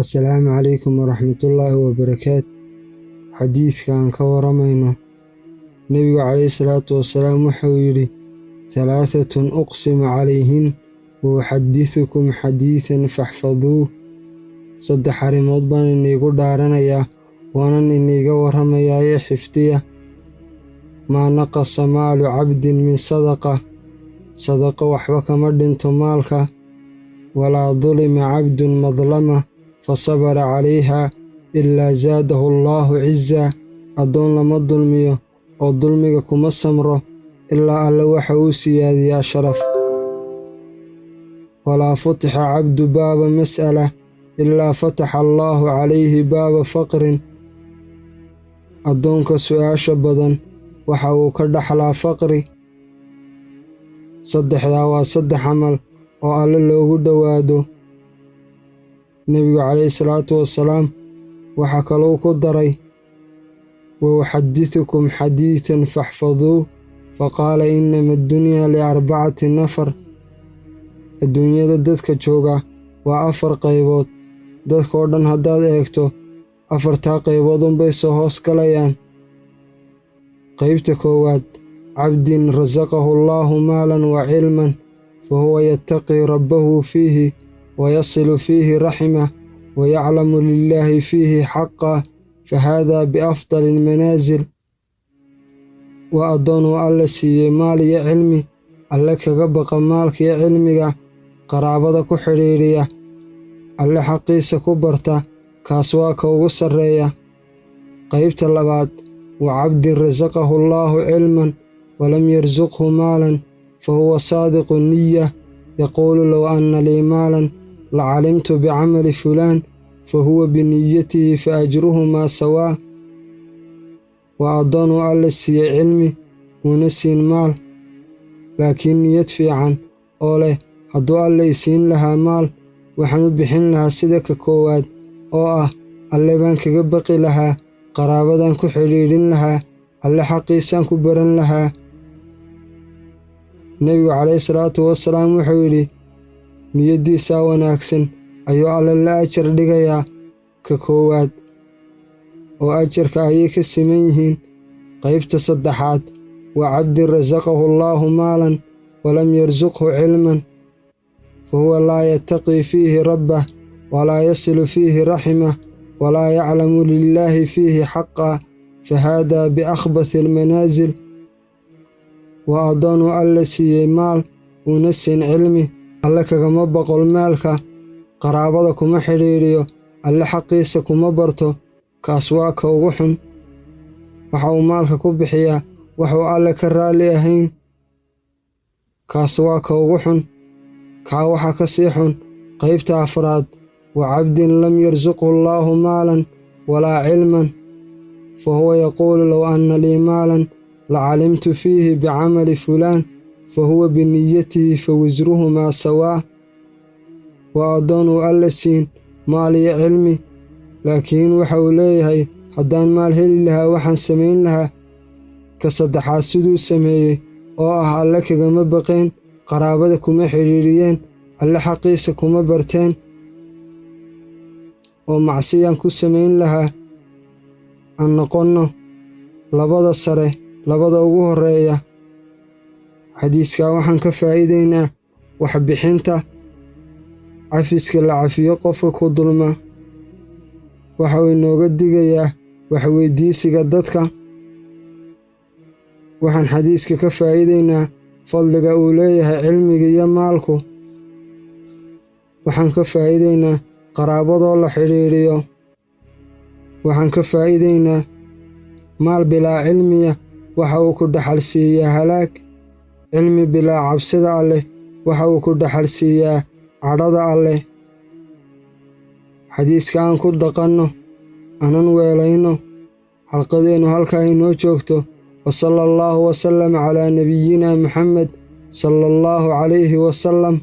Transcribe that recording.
Assalaamu calaykum waraxmatullaahi wabarakaatu. Xadiidka aan ka waramayno, Nebigu calayhi salaatu wasalaam wuxuu yidhi: "Thalaatatun uqsimu calayhin wa uxadithukum xadiidan faxfaduuh." Saddex arrimood baan iniigu dhaaranayaa, waanan iniiga warramayaaye xifdiya. Maa naqasa maalu cabdin min sadaqa, sadaqo waxba kama dhinto maalka. Walaa dulima cabdun madlama fasabara calayha ilaa zaadahu Allaahu cizaa. Addoon lama dulmiyo oo dulmiga kuma samro ilaa Alle waxa uu siyaadiyaa sharaf. Walaa futixa cabdu baaba mas'ala ilaa fataxa Allaahu calayhi baaba faqrin. Addoonka su'aasha badan waxa uu ka dhaxlaa faqri. Saddexdaa waa saddex camal oo Alle loogu dhowaado. Nebigu calayhi salaatu wasalaam waxaa kaluu ku daray: "Wa uxadithukum xadiidan faxfaduuh, faqaala innama addunyaa liarbacati nafar." Adduunyada dadka jooga waa afar qaybood. Dadkoo dhan haddaad eegto, afartaa qaybood unbay soo hoos galayaan. Qaybta koowaad: cabdin rasaqahu Allaahu maalan wa cilman, fa huwa yattaqii rabbahu fiihi wa yasilu fiihi raximah wa yaclamu lilaahi fiihi xaqa, fa haadaa biafdali almanaasil. Waa addoon uu Alle siiyey maal iyo cilmi, Alle kaga baqa maalka iyo cilmiga, qaraabada ku xidhiidhiya, Alle xaqiisa ku barta, kaas waa ka ugu sarreeya. Qaybta labaad: wa cabdin rasaqahu Allaahu cilman walam yarsuqhu maalan, fa huwa saadiqu niya, yaquulu low anna lii maalan lacalimtu bicamali fulaan, fa huwa biniyatihi fa ajruhumaa sawaa. Waa addoon uu Alle siiyey cilmi uuna siin maal, laakiin niyad fiican oo leh hadduu Alle i siin lahaa maal, waxaan u bixin lahaa sida ka koowaad, oo ah Alle baan kaga baqi lahaa, qaraabadan ku xidhiidhin lahaa, Alle xaqiisaan ku baran lahaa. Nebigu calayhi salaatu wasalaam wuxuu yidhi niyaddiisaa wanaagsan ayuu Alle la ajar dhigayaa ka koowaad, oo ajarka ayay ka siman yihiin. Qaybta saddexaad: wa cabdin rasaqahu Allaahu maalan walam yarsuqhu cilman, fa huwa laa yattaqii fiihi rabbah walaa yasilu fiihi raximah walaa yaclamu lilaahi fiihi xaqa, fa haadaa biakhbathi almanaasil. Waa addoon uu Alle siiyey maal uuna siin cilmi, Alle kagama baqol maalka, qaraabada kuma xidhiidhiyo, Alle xaqiisa kuma barto, kaas waa ka ugu xun. Waxa uu maalka ku bixiyaa waxuu Alle ka raalli ahayn, kaas waa ka ugu xun. Kaa waxaa ka sii xun qaybta afraad: wa cabdin lam yarsuqhu Allaahu maalan walaa cilman, fa huwa yaquulu low anna lii maalan lacalimtu fiihi bicamali fulaan, fa huwa biniyatihi fa wisruhumaa sawaa. Waa addoon uu Alle siin maal iyo cilmi, laakiin waxa uu leeyahay haddaan maal heli lahaa waxaan samayn lahaa ka saddexaad siduu sameeyey, oo ah Alle kagama baqeen, qaraabada kuma xidhiidhiyeen, Alle xaqiisa kuma barteen, oo macsiyaan ku samayn lahaa. Aan noqonno labada sare, labada ugu horreeya. Xadiiskaa waxaan ka faa'iidaynaa waxbixinta, cafiska la cafiyo qofka ku dulma. Waxa uu inooga digayaa waxweydiisiga dadka. Waxaan xadiiska ka faa'iidaynaa fadliga uu leeyahay cilmiga iyo maalku. Waxaan ka faa'iidaynaa qaraabadoo la xidhiidhiyo. Waxaan ka faa'iidaynaa maal bilaa cilmiya waxa uu ku dhaxal siiyaa halaag. Cilmi bilaa cabsida Alleh waxa uu ku dhaxal siiyaa cadhada Alleh. Xadiiska aan ku dhaqanno, anan weelayno. Xalqadeennu halkaa inoo joogto. Wa sala Allaahu wasalam calaa nabiyina Muxamed sala Allaahu calayhi wasalam.